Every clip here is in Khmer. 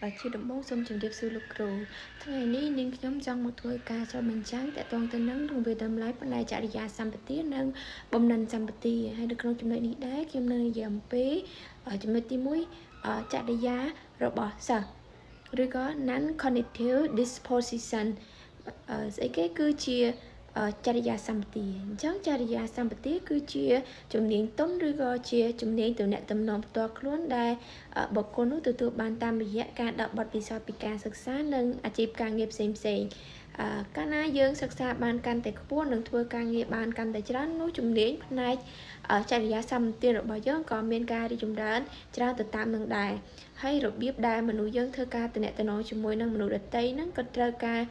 បាទជាដំបូងសូមជម្រាបសួរលោកគ្រូថ្ងៃនេះនាងខ្ញុំចង់មកធ្វើការចុះបញ្ចាំងទាក់ទងទៅនឹងរង្វាតម្លៃផ្នែកចរិយាសម្បទានិងបំណិនសម្បទាហើយនៅក្នុងចំណុចនេះដែរខ្ញុំនឹងនិយាយអំពីចំណុចទី1ចរិយារបស់សិស្សឬក៏ non cognitive disposition ស្អីគេគឺជាចរិយាសម្បទាអញ្ចឹងចរិយាសម្បទាគឺជាជំនាញទន់ឬក៏ជាជំនាញទំនាក់ទំនងផ្ទាល់ខ្លួនដែលបុគ្គលនោះទទួលបានតាមរយៈការដកបទពិសោធន៍ពីការសិក្សានិងអាជីពការងារផ្សេងផ្សេងកាលណាយើងសិក្សាបានកាន់តែខ្ពស់និងធ្វើការងារបានកាន់តែច្រើននោះជំនាញផ្នែកចរិយាសម្បទារបស់យើងក៏មានការរីកចម្រើនច្រើនទៅតាមនឹងដែរហើយរបៀបដែលមនុស្សយើងធ្វើការទំនាក់ទំនងជាមួយនឹងមនុស្សដទៃហ្នឹងក៏ត្រូវការ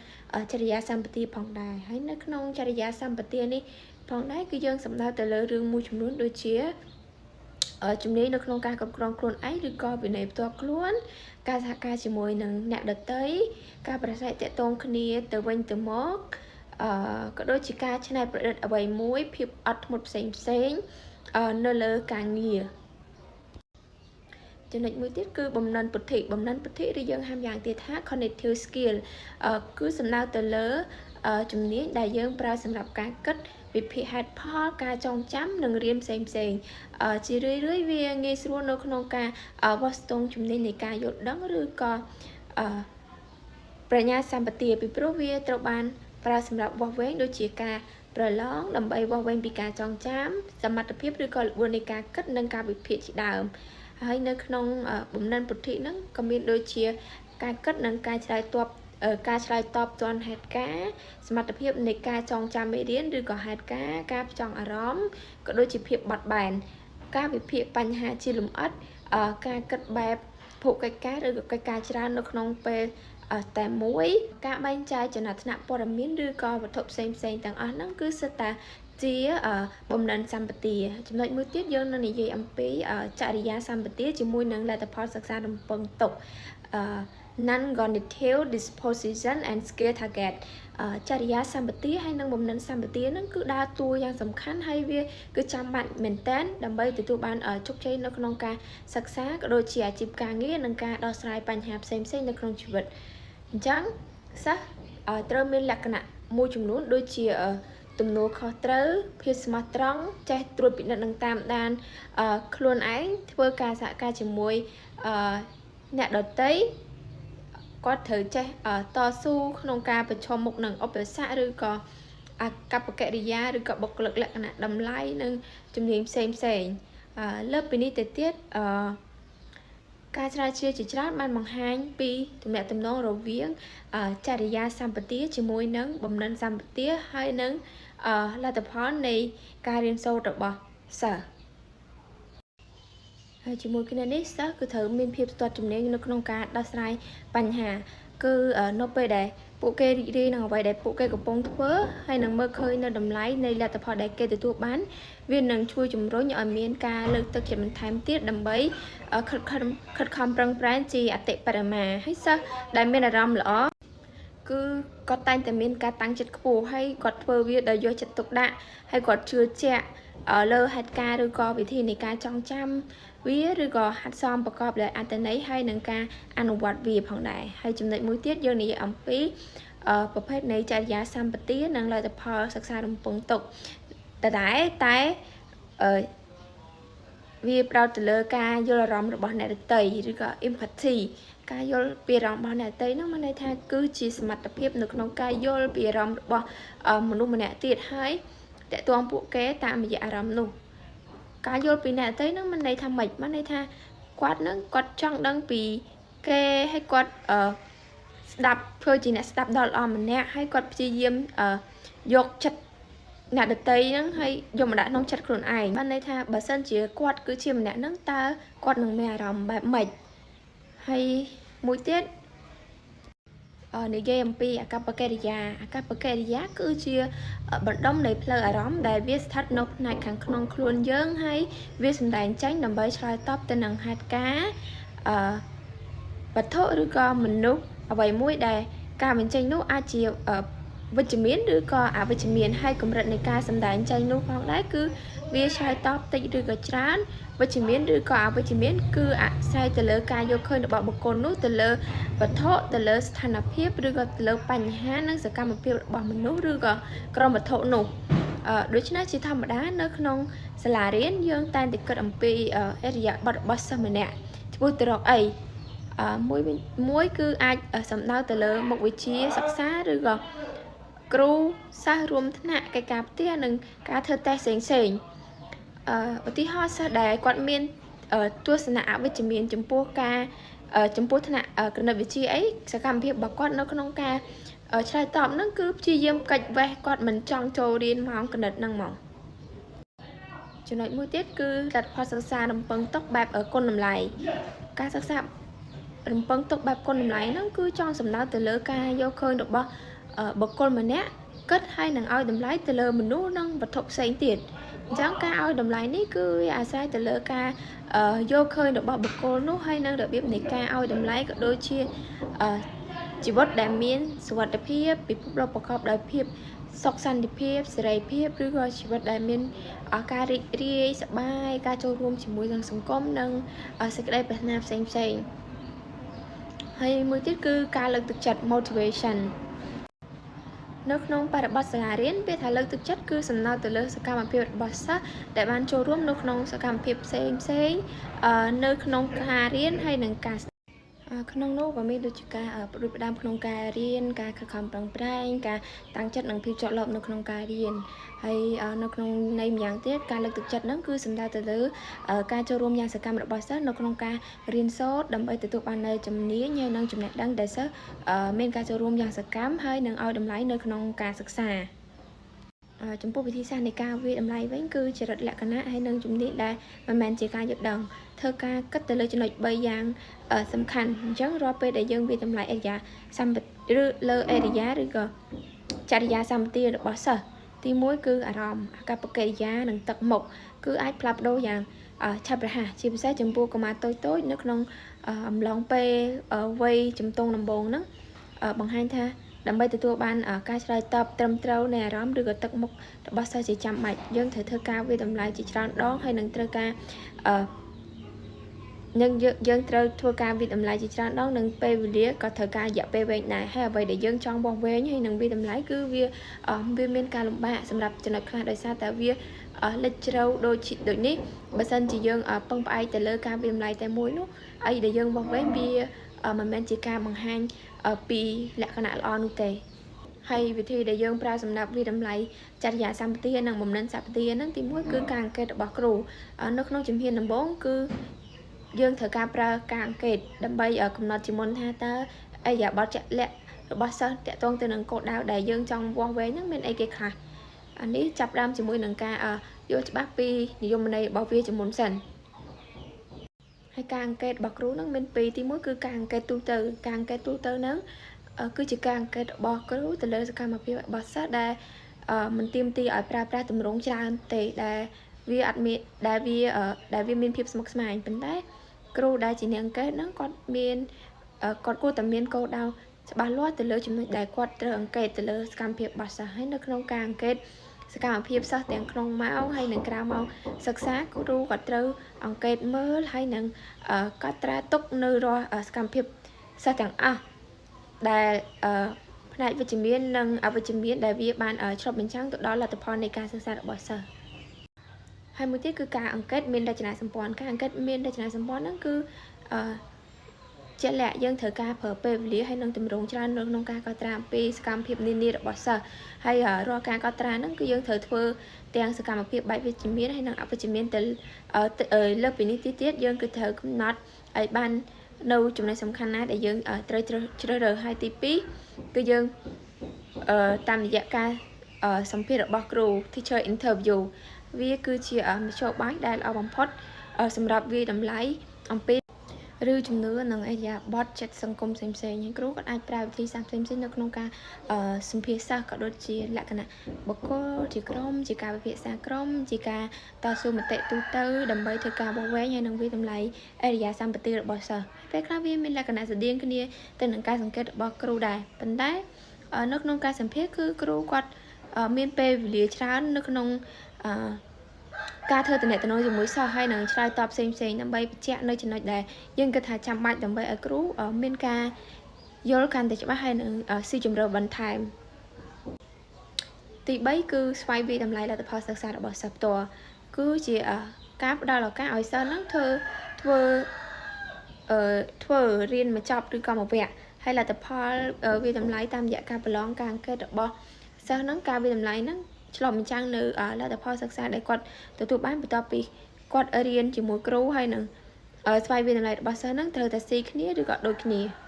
ចរិយាសម្បទាផងដែរហើយនៅក្នុងចរិយាសម្បទានេះផងដែរគឺយើងសំដៅទៅលើរឿងមួយចំនួនដូចជាជំនាញនៅក្នុងការគ្រប់គ្រងខ្លួនឯងឬក៏វិន័យផ្ទាល់ខ្លួនការសហការជាមួយនឹងអ្នកដទៃការប្រស័យតាក់ទងគ្នាទៅវិញទៅមកអឺក៏ដូចជាការច្នៃប្រឌិតអ្វីមួយភាពអត់ធ្មត់ផ្សេងផ្សេងនៅលើការងារចំណុចមួយទៀតគឺបំណិនពុទ្ធិបំណិនពុទ្ធិឬយើងហៅយ៉ាងទៀតថា cognitive skill គឺសំដៅទៅលើជំនាញដែលយើងប្រើសម្រាប់ការគិតវិភាគហេតុផលការចងចាំនិងរៀនផ្សេងផ្សេងជារឿយៗវាងាយស្រួលនៅក្នុងការវាស់ស្ទង់ជំនាញនៃការយល់ដឹងឬក៏ប្រាជ្ញាសម្បទាពីព្រោះវាត្រូវបានប្រើសម្រាប់វាស់វែងដូចជាការប្រឡងដើម្បីវាស់វែងពីការចងចាំសមត្ថភាពឬក៏ល្បឿននៃការគិតនិងការវិភាគជាដើមហើយនៅក្នុងបំណិនពុទ្ធិហ្នឹងក៏មានដូចជាការគិតនិងការឆ្លើយតបការឆ្លើយតបទាន់ហេតុការណ៍សមត្ថភាពនៃការចងចាំមេរៀនឬក៏ហេតុការណ៍ការផ្ចង់អារម្មណ៍ក៏ដូចជាភាពបត់បែនការវិភាគបញ្ហាជាលម្អិតការគិតបែបភូកិច្ចការឬក៏កិច្ចការច្រើននៅក្នុងពេលតែមួយការបែងចែកចំណាត់ថ្នាក់ព័ត៌មានឬក៏វត្ថុផ្សេងផ្សេងទាំងអស់ហ្នឹងគឺសុទ្ធតែជាបំណិនសម្បទាចំណុចមួយទៀតយើងនឹងនិយាយអំពីចរិយាសម្បទាជាមួយនឹងលទ្ធផលសិក្សារំពឹងទុក non cognitive disposition and skill target ចរិយាសម្បទាហើយនិងបំណិនសម្បទានឹងគឺដើរតួយ៉ាងសំខាន់ហើយវាគឺចាំបាច់មែនទែនដើម្បីទទួលបានជោគជ័យនៅក្នុងការសិក្សាក៏ដូចជាអាជីពការងារនិងការដោះស្រាយបញ្ហាផ្សេងៗនៅក្នុងជីវិតអញ្ចឹងសិស្សត្រូវមានលក្ខណៈមួយចំនួនដូចជាទំនួលខុសត្រូវភាពស្មោះត្រង់ចេះត្រួតពិនិត្យនិងតាមដានខ្លួនឯងធ្វើការសហការជាមួយអ្នកដទៃគាត់ត្រូវចេះតស៊ូក្នុងការប្រឈមមុខនឹងឧបសគ្គឬក៏អាកប្បកិរិយាឬក៏បុគ្គលិកលក្ខណៈតម្លៃនិងជំនាញផ្សេងផ្សេងលើពីនេះទៅទៀតអឺការស្រាវជ្រាវជាច្រើនបានបង្ហាញពីទំនាក់ទំនងរវាងចរិយាសម្បទាជាមួយនឹងបំណិនសម្បទាហើយនឹងលទ្ធផលនៃការរៀនសូត្ររបស់សិស្សហើយជាមួយគ្នានេះសិស្សគឺត្រូវមានភាពស្ទាត់ជំនាញនៅក្នុងការដោះស្រាយបញ្ហាគឺនៅពេលដែលពួកគេរីករាយនឹងអ្វីដែលពួកគេកំពុងធ្វើហើយនឹងមើលឃើញនៅតម្លៃនៃលទ្ធផលដែលគេទទួលបានវានឹងជួយជំរុញឲ្យមានការលើកទឹកចិត្តបន្ថែមទៀតដើម្បីខិតខំខិតខំប្រឹងប្រែងជាអតិបរមាហើយសិស្សដែលមានអារម្មណ៍ល្អគឺគាត់តែងតែមានការតាំងចិត្តខ្ពស់ហើយគាត់ធ្វើវាដោយយកចិត្តទុកដាក់ហើយគាត់ជឿជាក់លើហេតុការណ៍ឬក៏វិធីនៃការចងចាំវាឬក៏ហាត់សមប្រកបដោយអត្ថន័យហើយនឹងការអនុវត្តវាផងដែរហើយចំណុចមួយទៀតយើងនិយាយអំពីប្រភេទនៃចរិយាសម្បទានិងលទ្ធផលសិក្សារំពឹងទុកដដែលតែអឺវាផ្ដោតទៅលើការយល់អារម្មណ៍របស់អ្នកដទៃឬក៏ empathy ការយល់ពីអារម្មណ៍របស់អ្នកដទៃនោះមានន័យថាគឺជាសមត្ថភាពនៅក្នុងការយល់ពីអារម្មណ៍របស់មនុស្សម្នាក់ទៀតហើយទាក់ទងពួកគេតាមរយៈអារម្មណ៍នោះការយល់ពីអ្នកដទៃនោះមានន័យថាម៉េចមានន័យថាគាត់នឹងគាត់ចង់ដឹងពីគេឲ្យគាត់អឺស្ដាប់ធ្វើជាអ្នកស្ដាប់ដល់ល្អម្នាក់ហើយគាត់ព្យាយាមអឺយកចិត្តអ្នកដទៃហ្នឹងហើយយកមកដាក់ក្នុងចិត្តខ្លួនឯងបានន័យថាបើសិនជាគាត់គឺជាម្នាក់ហ្នឹងតើគាត់នឹងមានអារម្មណ៍បែបម៉េចហើយមួយទៀតនិយាយអំពីអាកប្បកិរិយាអាកប្បកិរិយាគឺជាបណ្ដុំនៃផ្លូវអារម្មណ៍ដែលវាស្ថិតនៅផ្នែកខាងក្នុងខ្លួនយើងហើយវាសម្ដែងចេញដើម្បីឆ្លើយតបទៅនឹងហេតុការណ៍អឺវត្ថុឬក៏មនុស្សអ្វីមួយដែលការបញ្ចេញនោះអាចជា វិជ្ជមានឬក៏អវិជ្ជមានហើយកម្រិតនៃការសម្ដែងចេញនោះផងដែរគឺវាឆ្លើយតបតិចឬក៏ច្រើនវិជ្ជមានឬក៏អវិជ្ជមានគឺអាស្រ័យទៅលើការយកឃើញរបស់បុគ្គលនោះទៅលើវត្ថុទៅលើស្ថានភាពឬក៏ទៅលើបញ្ហានិងសកម្មភាពរបស់មនុស្សឬក៏ក្រុមវត្ថុនោះដូច្នេះជាធម្មតានៅក្នុងសាលារៀនយើងតែងតែគិតអំពីឥរិយាបថរបស់សិស្សម្នាក់ឆ្ពោះទៅរកអីមួយមួយគឺអាចសំដៅទៅលើមុខវិជ្ជាសិក្សាឬក៏គ្រូសិស្សរួមថ្នាក់កិច្ចការផ្ទះនិងការធ្វើតេស្តផ្សេងផ្សេងអឺឧទាហរណ៍សិស្សដែលគាត់មានទស្សនៈអវិជ្ជមានចំពោះការចំពោះថ្នាក់គណិតវិទ្យាអីសកម្មភាពរបស់គាត់នៅក្នុងការឆ្លើយតបហ្នឹងគឺព្យាយាមកិច្ចវេះគាត់មិនចង់ចូលរៀនម៉ោងគណិតហ្នឹងហ្មងចំណុចមួយទៀតគឺលទ្ធផលសិក្សារំពឹងទុកបែបគុណតម្លៃការសិក្សារំពឹងទុកបែបគុណតម្លៃហ្នឹងគឺចង់សំដៅទៅលើការយកឃើញរបស់បុគ្គលម្នាក់គិតហើយនឹងឲ្យតម្លៃទៅលើមនុស្សនិងវត្ថុផ្សេងទៀតអញ្ចឹងការឲ្យតម្លៃនេះគឺវាអាស្រ័យទៅលើការយកឃើញរបស់បុគ្គលនោះហើយនឹងរបៀបនៃការឲ្យតម្លៃក៏ដូចជាជីវិតដែលមានសុវត្ថិភាពពិភពលោកប្រកបដោយភាពសុខសន្តិភាពសេរីភាពឬក៏ជីវិតដែលមានការរីករាយសប្បាយការចូលរួមជាមួយនឹងសង្គមនិងសេចក្តីប្រាថ្នាផ្សេងផ្សេងហើយមួយទៀតគឺការលើកទឹកចិត្ត motivation នៅក្នុងបរិបទសាលារៀនពាក្យថាលើកទឹកចិត្តគឺសំដៅទៅលើសកម្មភាពរបស់សិស្សដែលបានចូលរួមនៅក្នុងសកម្មភាពផ្សេងផ្សេងនៅក្នុងការរៀនហើយនិងការក្នុងនោះក៏មានដូចជាការផ្ដួចផ្ដើមក្នុងការរៀនការខិតខំប្រឹងប្រែងការតាំងចិត្តនិងភាពជាប់លាប់នៅក្នុងការរៀនហើយនៅក្នុងន័យម្យ៉ាងទៀតការលើកទឹកចិត្តហ្នឹងគឺសំដៅទៅលើការចូលរួមយ៉ាងសកម្មរបស់សិស្សនៅក្នុងការរៀនសូត្រដើម្បីទទួលបាននូវជំនាញហើយនិងចំណេះដឹងដែលសិស្សមានការចូលរួមយ៉ាងសកម្មហើយនិងឲ្យតម្លៃនៅក្នុងការសិក្សាចំពោះវិធីសាស្ត្រនៃការវាយតម្លៃវិញគឺចរិតលក្ខណៈហើយនិងជំនាញដែលមិនមែនជាការយល់ដឹងធ្វើការគិតទៅលើចំណុច3យ៉ាងសំខាន់អញ្ចឹងរាល់ពេលដែលយើងវាយតម្លៃឥរិយាសម្បឬលើឥរិយាឬក៏ចរិយាសម្បទារបស់សិស្សទី1គឺអារម្មណ៍អាកប្បកិរិយានិងទឹកមុខគឺអាចផ្លាស់ប្ដូរយ៉ាងឆាប់រហ័សជាពិសេសចំពោះកុមារតូចៗនៅក្នុងអំឡុងពេលវ័យជំទង់ដំបូងហ្នឹងបង្ហាញថាដើម្បីទទួលបានការឆ្លើយតបត្រឹមត្រូវនៃអារម្មណ៍ឬក៏ទឹកមុខរបស់សិស្សជាចាំបាច់យើងត្រូវធ្វើការវាយតម្លៃជាច្រើនដងហើយនឹងត្រូវការអឺនឹងយើងត្រូវធ្វើការវាយតម្លៃជាច្រើនដងនិងពេលវេលាក៏ត្រូវការរយៈពេលវែងដែរហើយអ្វីដែលយើងចង់វាស់វែងហើយនឹងវាយតម្លៃគឺវាវាមានការលំបាកសម្រាប់ចំណុចខ្លះដោយសារតែវាលិចជ្រៅដូចដូចនេះបើសិនជាយើងពឹងផ្អែកទៅលើការវាយតម្លៃតែមួយនោះអីដែលយើងវាស់វែងវាមិនមែនជាការបង្ហាញពីលក្ខណៈល្អនោះទេហើយវិធីដែលយើងប្រើសម្រាប់វាយតម្លៃចរិយាសម្បទានិងបំណិនសម្បទាហ្នឹងទី1គឺការអង្កេតរបស់គ្រូនៅក្នុងជំហានដំបូងគឺយើងត្រូវការប្រើការអង្កេតដើម្បីកំណត់ជាមុនថាតើឥរិយាបថជាក់លាក់របស់សិស្សតាក់ទងទៅនឹងគោលដៅដែលយើងចង់វាស់វែងហ្នឹងមានអីគេខ្លះអានេះចាប់ផ្ដើមជាមួយនឹងការយល់ច្បាស់ពីនិយមន័យរបស់វាជាមុនសិនហើយការអង្កេតរបស់គ្រូនឹងមានពីរទី1គឺការអង្កេតទូទៅការអង្កេតទូទៅហ្នឹងគឺជាការអង្កេតរបស់គ្រូទៅលើសកម្មភាពរបស់សិស្សដែលមិនទាមទារឲ្យប្រើប្រាស់ទម្រង់ច្រើនទេដែលវាអត់មានដែលវាដែលវាមានភាពស្មុគស្មាញប៉ុន្តែគ្រូដែលជាអ្នកអង្កេតហ្នឹងគាត់មានគាត់គួរតែមានគោលដៅច្បាស់លាស់ទៅលើចំណុចដែលគាត់ត្រូវអង្កេតទៅលើសកម្មភាពរបស់សិស្សហើយនៅក្នុងការអង្កេតសកម្មភាពសិស្សទាំងក្នុងម៉ោងហើយនិងក្រៅម៉ោងសិក្សាគ្រូក៏ត្រូវអង្កេតមើលហើយនឹងកត់ត្រាទុកនៅរាល់សកម្មភាពសិស្សទាំងអស់ដែលផ្នែកវិជ្ជមាននិងអវិជ្ជមានដែលវាបានឆ្លុះបញ្ចាំងទៅដល់លទ្ធផលនៃការសិក្សារបស់សិស្សហើយមួយទៀតគឺការអង្កេតមានរចនាសម្ព័ន្ធការអង្កេតមានរចនាសម្ព័ន្ធហ្នឹងគឺអឺជាក់លាក់យើងត្រូវការប្រើពេលវេលាហើយនឹងទម្រង់ច្រើននៅក្នុងការកត់ត្រាអំពីសកម្មភាពនានារបស់សិស្សហើយរាល់ការកត់ត្រាហ្នឹងគឺយើងត្រូវធ្វើទាំងសកម្មភាពបែបវិជ្ជមានហើយនិងអវិជ្ជមានទៅលើពីនេះទៀតយើងគឺត្រូវកំណត់ឲ្យបាននៅចំណុចសំខាន់ណាដែលយើងត្រូវជ្រើសរើសហើយទី2គឺយើងតាមរយៈការសម្ភាសរបស់គ្រូ teacher interview វាគឺជាមធ្យោបាយដែលល្អបំផុតសម្រាប់វាយតម្លៃអំពីឬជំនឿនិងឥរិយាបថចិត្តសង្គមផ្សេងផ្សេងហើយគ្រូក៏អាចប្រើវិធីសាស្ត្រផ្សេងផ្សេងនៅក្នុងការសម្ភាសសិស្សក៏ដូចជាលក្ខណៈបុគ្គលជាក្រុមជាការពិភាក្សាក្រុមជាការតស៊ូមតិទូទៅដើម្បីធ្វើការវាស់វែងហើយនិងវាយតម្លៃឥរិយាសម្បទារបស់សិស្សពេលខ្លះវាមានលក្ខណៈស្រដៀងគ្នាទៅនឹងការសង្កេតរបស់គ្រូដែរប៉ុន្តែ នៅក្នុងការសម្ភាសគឺគ្រូគាត់មានពេលវេលាច្រើននៅក្នុងអឺការធ្វើតំណែងជាមួយសិស្សហើយនឹងឆ្លើយតបផ្សេងផ្សេងដើម្បីបញ្ជាក់នៅចំណុចដែលយើងគិតថាចាំបាច់ដើម្បីឲ្យគ្រូមានការយល់កាន់តែច្បាស់ហើយនឹងស៊ីជម្រៅបន្ថែមទី3គឺស្វ័យវាយតម្លៃលទ្ធផលសិក្សារបស់សិស្សផ្ទាល់គឺជាការផ្ដល់ឱកាសឲ្យសិស្សនឹងធ្វើធ្វើអឺធ្វើរៀនមកចប់ឬក៏មួយវគ្គហើយលទ្ធផលវាយតម្លៃតាមរយៈការប្រឡងការអង្កេតរបស់សិស្សហ្នឹងការវាយតម្លៃហ្នឹងឆ្លុះបញ្ចាំងនៅលទ្ធផលសិក្សាដែលគាត់ទទួលបានបន្ទាប់ពីគាត់រៀនជាមួយគ្រូហើយនឹងស្វ័យវាយតម្លៃរបស់សិស្សហ្នឹងត្រូវតែស៊ីគ្នាឬក៏ដូចគ្នា។